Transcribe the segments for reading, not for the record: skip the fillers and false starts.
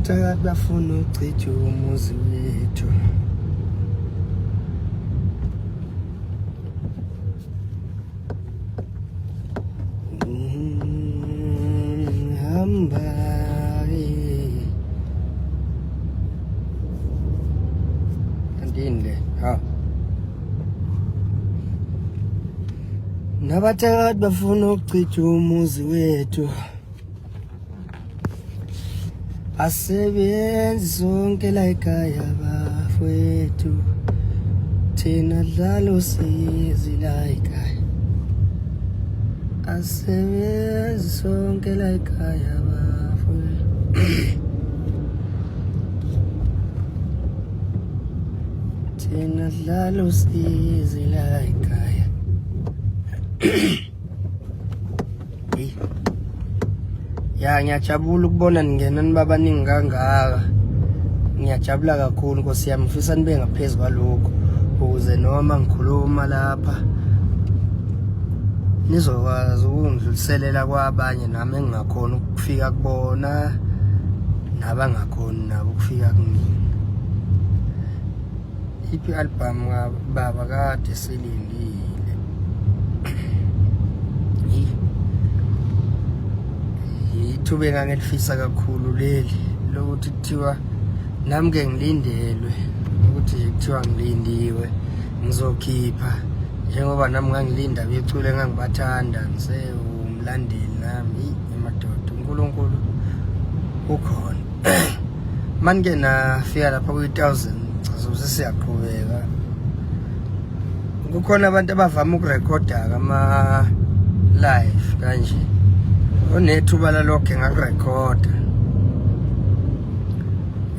Nabathakathi bafuna ukuchitha umuzi wethu. Hamba kanti yini le ha nabathakathi bafuna ukuchitha umuzi wethu Asebenzi sonke la ekhaya bafowethu, thina dlalo sizi la ekhaya. Asebenzi sonke la ekhaya bafowethu. Thina dlalo sizi la ekhaya. Ya ngiyajabula ukubona ningena nibabaningi kangaka. Ngiyajabula kakhulu Nkosi yami, ngifisa nibe ngaphezu kwalokho ukuze noma ngikhuluma lapha nizokwazi ukungidluliselela kwabanye nami engingakhona ukufika kubona nabangakhoni nabo ukufika kumina. Iphi album baba kade silindile. Ithuba engangilifisa kakhulu leli lokuthi kuthiwa nami ke ngilindelwe ukuthi kuthiwa ngilindiwe ngizokhipha njengoba nami ngangilinda becule engangibathanda ngisewumlandeli nami emadoda uNkulunkulu ukhona. Manike nafika lapha kwi-1000 chaza ukuthi siyaqhubeka. Kukhona abantu abavama ukurekhoda ama-live kanje. Onethuba lalokho engakurekhoda.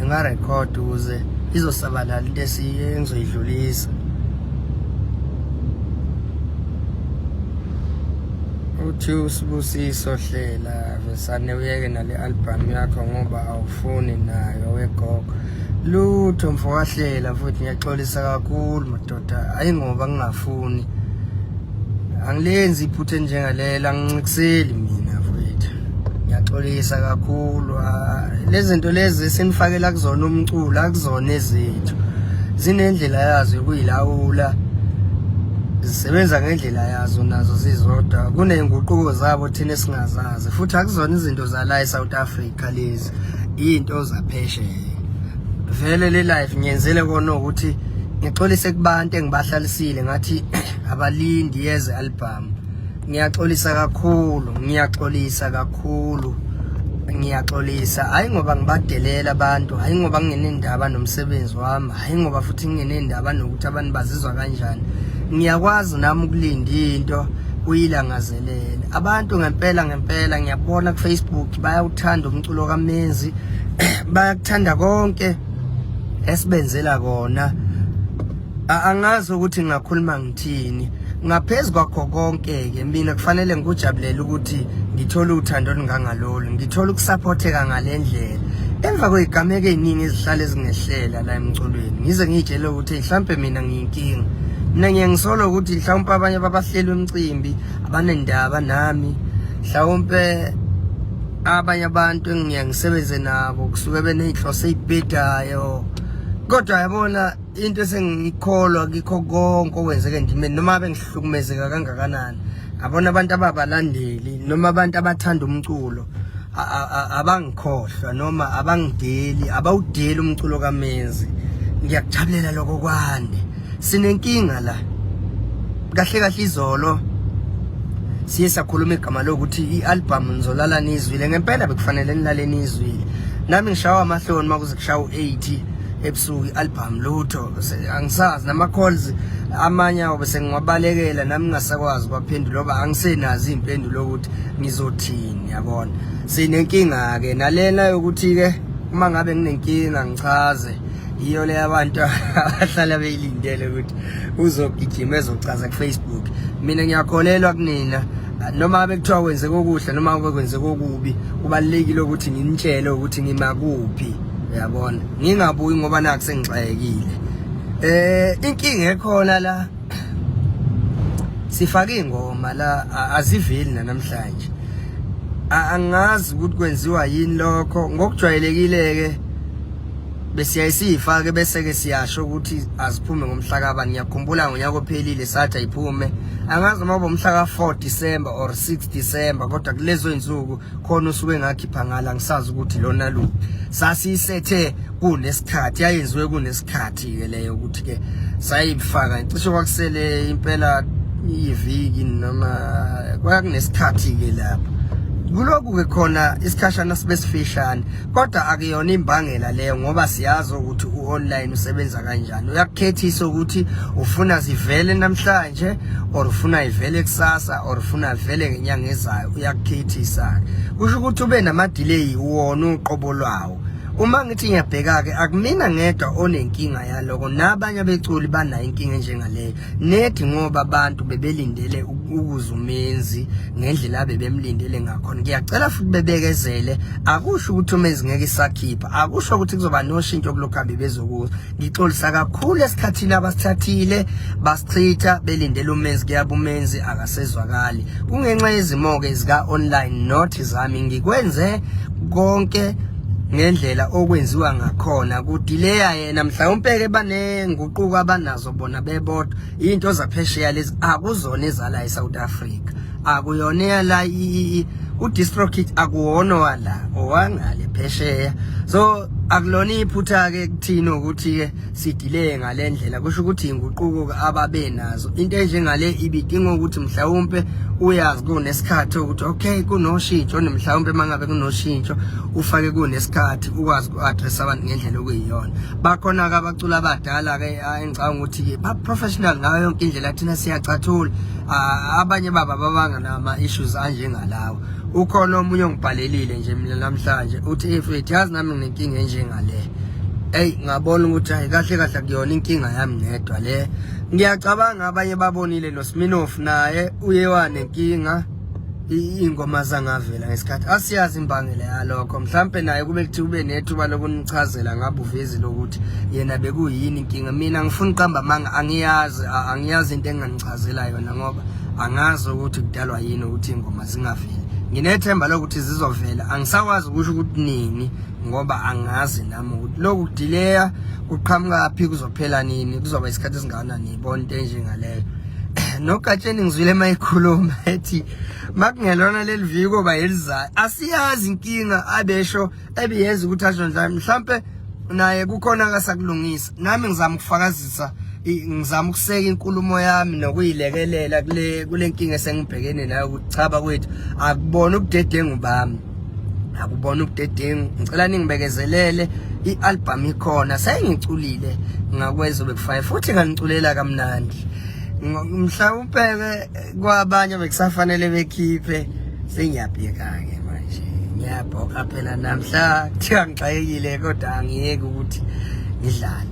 Engarekhoda ukuze izosabalala into esiyenzoyidlulisa. Uthi uSibusiso Hlela vesane uyeke nale album yakho ngoba awufuni nayo wegogo. Lutho mfowahlela futhi ngiyaxolisa kakhulu madoda ayi ngoba ngingafuni. Angilenzi iphutha enjengalela angincikiseli mina mfowethu. Ngiyaxolisa kakhulu. Lezi zinto lezi sinifakela kuzona umculo akuzona ezethu. Zinendlela yazo yokuyilawula. Zisebenza ngendlela yazo nazo zizodwa kuney'nguquko zabo thina esingazazi futhi akuzona izinto zala e-South Africa lezi iy'nto zaphesheya vele le life ngiyenzele kona ukuthi ngixolise kubantu engibahlalisile ngathi abalindi yeze album ngiyaxolisa kakhulu ngiyaxolisa kakhulu ngiyaxolisa hayi ngoba ngibadelela abantu hayi ngoba ngingenendaba nomsebenzi wami hayi ngoba futhi ngingenendaba nokuthi abantu bazizwa kanjani ngiyakwazi nami ukulinda into uyilangazelele abantu ngempela ngempela ngiyabona ku-Facebook bayawuthanda umculo kaMenzi bayakuthanda konke esibenzela kona angazi ukuthi ngingakhuluma ngithini ngaphezu kwakho konke-ke mina kufanele ngikujabulele ukuthi ngithole uthando olungangalolu ngithole ukusaphotheka ngale ndlela emva kwey'gameko ey'ningi ezihlale zingehlela la emculweni ngize ngiy'tshele ukuthi mhlawumpe mina ngiyinkinga mina ngiye ngisolo ukuthi mhlawumpe abanye babahleli umcimbi abanendaba nami mhlawumpe abanye abantu engiye ngisebenze nabo kusuke beney'nhloso ey'bhedayo kodwa yabona into esengiyikholwa kikho konke okwenzeka endimeni noma bengihlukumezeka kangakanani abona abantu ababalandeli noma abantu abathanda umculo abangikhohlwa noma abangideli abawudeli umculo kaMenzi ngiyakujabulela lokho kwande sinenkinga la kahle kahle izolo siye sakhuluma igama lokuthi i-album nizolala nizwile ngempela bekufanele nilale nizwile nami ngishawa amahloni uma kuze kushawa u-80 ebusuku i-album lutho angisazi nama-calls amanye awo bese ngiwabalekela nami ngingasakwazi ukwaphendula ngoba angisenazo iy'mpendulo ukuthi ngizothini yabona sinenkinga-ke nalena yokuthi-ke uma ngabe nginenkinga ngichaze yiyo le abantu abahlala beyilindele ukuthi uzogijima ezochaza ku-Facebook mina ngiyakholelwa kunina noma ngabe kuthiwa kwenzeka okuhle noma ngabe kwenzeka okubi kubalulekile ukuthi nginitshele ukuthi ngimakuphi uyabona ngingabuyi ngoba naku sengixakekile eh inkinga ekhona la sifake ingoma la aziveli namhlanje. Angazi ukuthi kwenziwa yini lokho. Ngokujwayelekile ke besiyaye siyifake bese ke siyasho ukuthi aziphume ngomhla kabani. Ngiyakhumbula ngonyaka ophelile sathi ayiphume, angazi noma bomhla ka-4 December or 6 December, kodwa kulezo insuku khona usuke ngakhipha ngala, ngisazi ukuthi lona luphi. Sasiyisethe kunesikhathi, yayenziwe kunesikhathi ke leyo ukuthi ke sayifaka cishe kwakusele impela iviki noma kwakunesikhathi ke lapho. Kulokhu ke khona isikhashana sibe sifishane, kodwa akuyona imbangela leyo, ngoba siyazi ukuthi u-online usebenza kanjani. Uyakukhethisa ukuthi ufuna zivele namhlanje or ufuna ivele kusasa or ufuna vele ngenyanga ezayo, uyakukhethisa. Kusho ukuthi ube nama-delay wona uqobo lwawo. Uma ngithi ngiyabheka-ke, akumina ngedwa onenkinga yaloko, nabanye abeculi banayo inkinga enjengaleyo nethi, ngoba abantu bebelindele ukuza uMenzi ngendlela abebemlindele ngakhona. Ngiyacela futhi bebekezele, akusho ukuthi uMenzi ngeke isakhipha, akusho ukuthi kuzoba noshintsho kulokhu abebezokuza. Ngixolisa kakhulu esikhathini abasithathile basichitha belindele uMenzi, kuyaba uMenzi akasezwakali. Kungenxa yezimo-ke zika-online, not zami. Ngikwenze konke ngendlela okwenziwa ngakhona, kudileya yena. Mhlawumpe-ke banenguquko abanazo bona bebodwa, into zaphesheya lezi, akuzona ezala eSouth Africa, akuyona eyala u-DistroKid, akuwona wala, owangale phesheya. So akulona iphutha-ke kuthina ukuthi-ke sidileye ngale ndlela, kusho ukuthi inguquko ababenazo. Into enjengale ibidinga ukuthi mhlawumpe uyazi kunesikhathi ukuthi okay kunoshintsho, mhlawumpe mangabe kunoshintsho ufake kunesikhathi, ukwazi uku-address abantu ngendlela okuyiyona. Bakhona-ke abaculi abadala-ke engicabanga ukuthi-ke ba-professional ngayo yonke indlela, thina siyacathula. Abanye baba babanga nama-issues anjengalawo. Ukhona omunye ongibhalelile nje mina namhlanje, uthi efethu yazi nami nginenkinga enjengale. Eyi, ngabona ukuthi hayi, kahle kahle akuyona inkinga yami ngedwa le. Ngiyacabanga abanye babonile, noSminoff naye uye wanenkinga, iy'ngoma zangavela ngesikhathi. Asiyazi imbangela yalokho, mhlampe naye kube kuthi ube nethuba lokunichazela ngabe uvezi lokuthi yena bekuyini inkinga. Mina ngifuna uqamba amanga, angiyazi, angiyazi into enganichazela yona, ngoba angazi ukuthi kudalwa yini ukuthi iy'ngoma zingaveli. Nginethemba lokuthi zizovela, angisakwazi ukusho ukuthi nini, ngoba angazi nami ukuthi lokhu kudileya kuqhamukaphi, kuzophela nini, kuzoba isikhathi esingakanani. Yibona into enjengaleyo. Nogatsheni ngizwile uma ekhuluma ethi makungelona leli viki koba elizayo. Asiyazi inkinga abesho ebiyenza ukuthi asho njalo, mhlampe naye kukhona akasakulungisa. Nami ngizama ukufakazisa, ngizama ukuseka inkulumo yami nokuyilekelela kule nkinga esengibhekene nayo, ukuthi cha bakwethu, akubona ubudedengu bami, akubona ubudedengu. Ngicela ningibekezelele, i-album ikhona, sengiculile ngakwezo bekufaye futhi nganiculela kamnandi. Mhlawumpe-ke kwabanye bekusafanele bekhiphe. Sengiyabheka-ke manje, ngiyabhoka phela namhla, kuthiwa ngixakekile, kodwa angiyeki ukuthi ngidlale.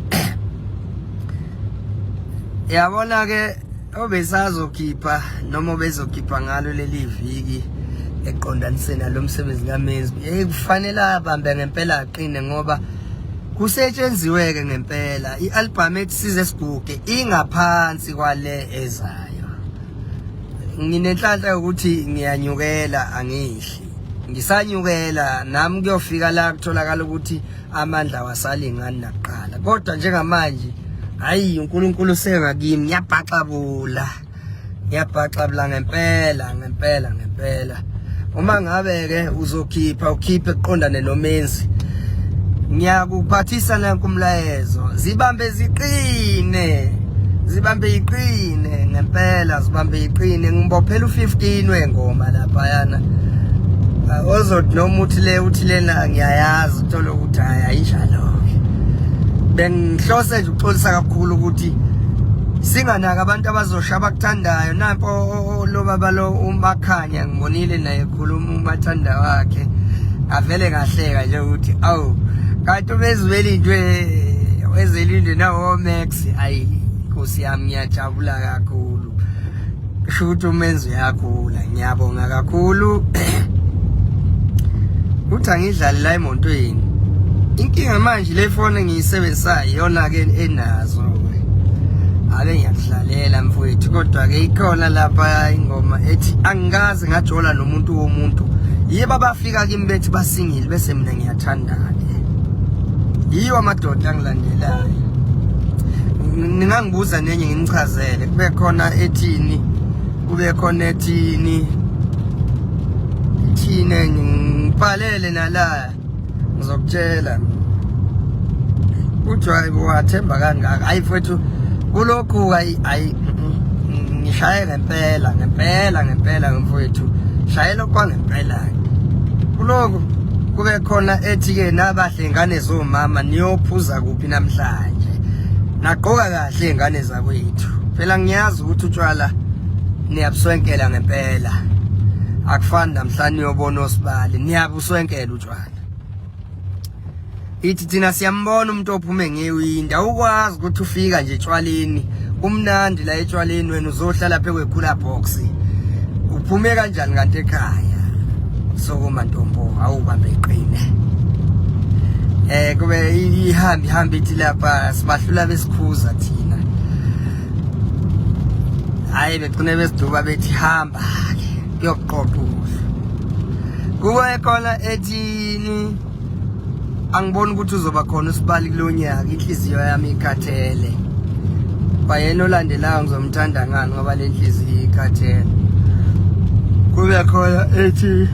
Yabona-ke obesazokhipha noma obezokhipha ngalo leli viki eqondanise nalo msebenzi kaMenzi, hey, kufanele abambe ngempela aqine, ngoba kusetshenziwe-ke ngempela. I-album ethi Size Siguge ingaphansi kwale ezayo. Nginenhlanhla yokuthi ngiyanyukela, angihli, ngisanyukela nami kuyofika la kutholakala ukuthi amandla awasalingani nakuqala, kodwa njengamanje hayi, uNkulunkulu usengakimi, ngiyabhaxabula, ngiyabhaxabula ngempela ngempela ngempela. Uma ngabe ke uzokhipha, ukhiphe kuqondane noMenzi. Ngiyakuphathisa nanku umlayezo, zibambe ziqine, zibambe iqine ngempela, zibambe iqine. Ngibophela u15 wengoma laphayana, ozothi noma uthi le, uthi lena ngiyayazi, uthole ukuthi hayi, ayinjalo-ke. Bengihlose nje ukuxolisa kakhulu ukuthi singanaki abantu abazosha abakuthandayo. Nampo lo baba lo uMakhanya, ngibonile naye ekhuluma umathanda wakhe, avele ngahleka nje ukuthi awu, kanti ubezwelindwe wezelindwe nawo Max. Ayi Nkosi yami, ngiyajabula kakhulu, kusho ukuthi uMenzi uyakhula. Ngiyabonga kakhulu. Uthi angidlale la emontweni. Inkinga manje le phone engiyisebenzisayo iyona ke enazo. Ake ngiyakudlalela mfowethu, kodwa ke ikhona lapha ingoma ethi angikaze ngajola nomuntu womuntu. Yibo abafika kimi bethi basingile bese mina ngiyathanda-ke. Yiwo amadoda angilandelayo. Ningangibuza nenye nginichazele, kube khona ethini, kube khona ethini, ithini ngibhalele nala ngizokutshela. Ujwayi wathemba kangaka. Hayi mfowethu kulokhu ayi ayi ngishaye ngempela ngempela ngempela mfowethu shayela okwangempela kulokhu kube khona ethi-ke nabahle ingane zomama niyophuza kuphi namhlanje nagqoka kahle ingane zakwethu phela ngiyazi ukuthi utshwala niyabuswenkela ngempela akufani namhla niyobona osibali niyabuswenkela utshwala Ithi thina siyambona umuntu ophume ngewindi awukwazi ukuthi ufika nje etshwaleni kumnandi la etshwaleni wena uzohlala phe kwekhula box uphume kanjani kanti ekhaya sokuma ntombo awubambe iqine eh kube ihambi ihambi ithi lapha sibahlula besikhuza thina hayi begcine besiduba bethi hamba ke kuyoqoqa ukudla kube khona ethini angiboni ukuthi uzoba khona usibali kulonyaka inhliziyo yami ikhathele kwayena olandelayo ngizomthanda ngani ngoba le nhliziyo ikhathele kube khona ethi